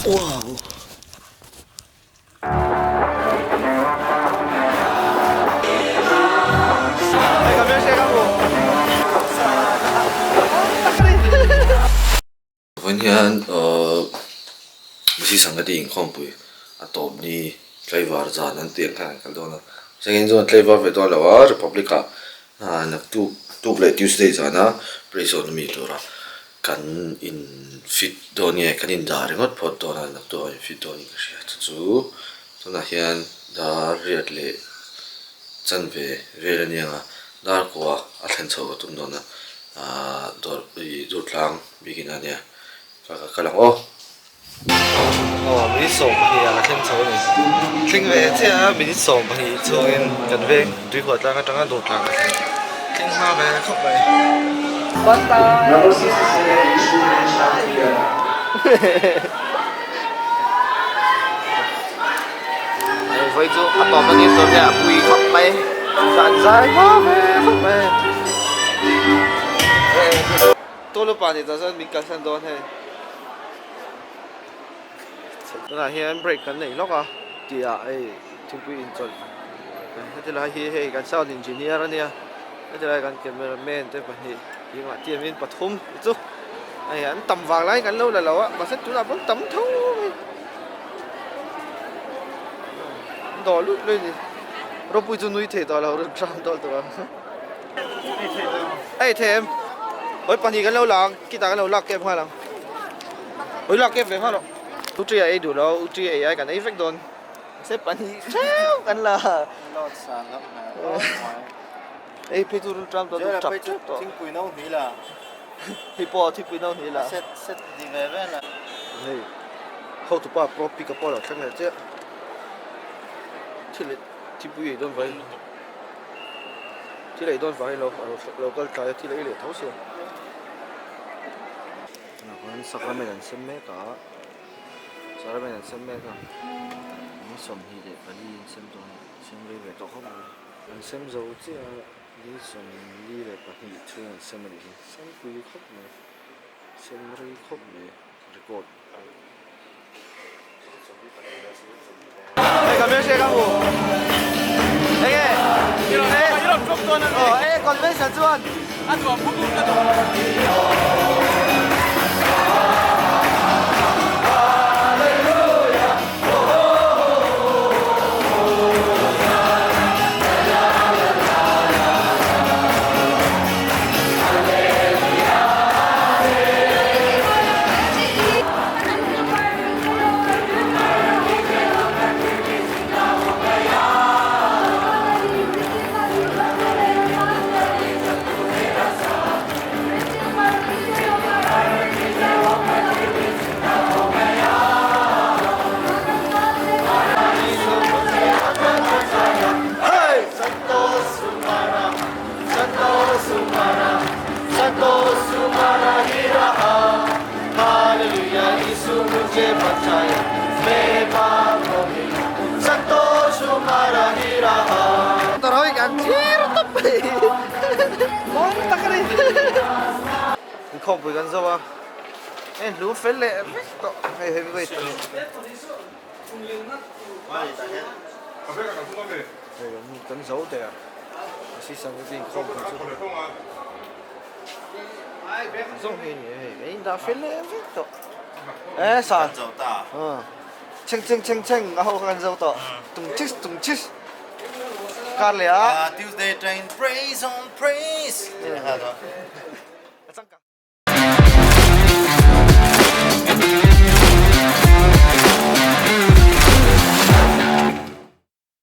Wow! Vawiin hian Masi Sangati inkhawmpui a tawp ni tlaivar zan an tih ang khan an kal dawn a, Sangin chuan tlaivar ve dawn lo a Republic ah naktuk tuk leh Tuesday zana praise zawn ami tura kan in fit dawn nge kan in dah ringawt phawt dawn a naktuk ah in fit dawn in ka hria chu chu tunah hian dar riat leh chanve vel a nia dar kua a thlen chhoh ka tum dawn a ahh dawr ih durtlang bikin a nia ka ka kal ang aw. Aw minute 20 ah ka thleng chho a ni thleng ve chiah a minute 20 chhungin kan veng tuihuah tlang atanga dawr tlang ka thleng thleng hma ve khawp mai. Vawi chu a tawp a ni tur nia a pui khawp mai zan zai hma ve khawp mai. Tawlupa ni tawh chuan min kalsan dawn hei. Tunah hian break kan nei lawk a tih ah hei thingpui inchawlh heti lai hi hei kan sound engineer a nia heti lai kan camera man te pahnih keimah tiamin pathum chu hei an tam vang lai kan lo la lo a mahse tunah pawh tam tho mai an dawh luih luih a ni ropui chu nui thei tawh lo ram tawh tawh ang. Hei them hawi pahnih kan lo la ang kitah kan lo lak kep nghal ang hawi lak kep ve nghal rawh u tri a ei duh lo u tri a ei ai kan ei vek dawn se pahnih theuh kan la ei phei chu rul tram tawh tap tep tawh thingpui no hnih la hei pawh thingpui no hnih la set set ni ve ve la hei hotupa pro pick up pawh a lo thleng leh chiah thil thingpui ei dawn vai. Thil ei dawn vang hi lo lo kal tlai a thil ei leh tho sia. Tunah khan sacrament an sem mek a, sacrament an sem mek a, ni 24 an sem tawh a ni, sem rei ve tawh khawp mai. An sem zo chiah a, ni 42 chhung an sem a nih hi, sem pui khawp mai, sem rei khawp mai record. Inkhawmpui kan zo a, hei hlu fel leh vek tawh hei heavyweight a ni. Hei kan zo teh a, assistant te inkhawmpui chu. Zawng hi ni hei a indah fel leh vek tawh e sa cheng cheng cheng cheng a ho kha kan zo tawh tung chis tung chis kar leh a Tuesday train praise on praise.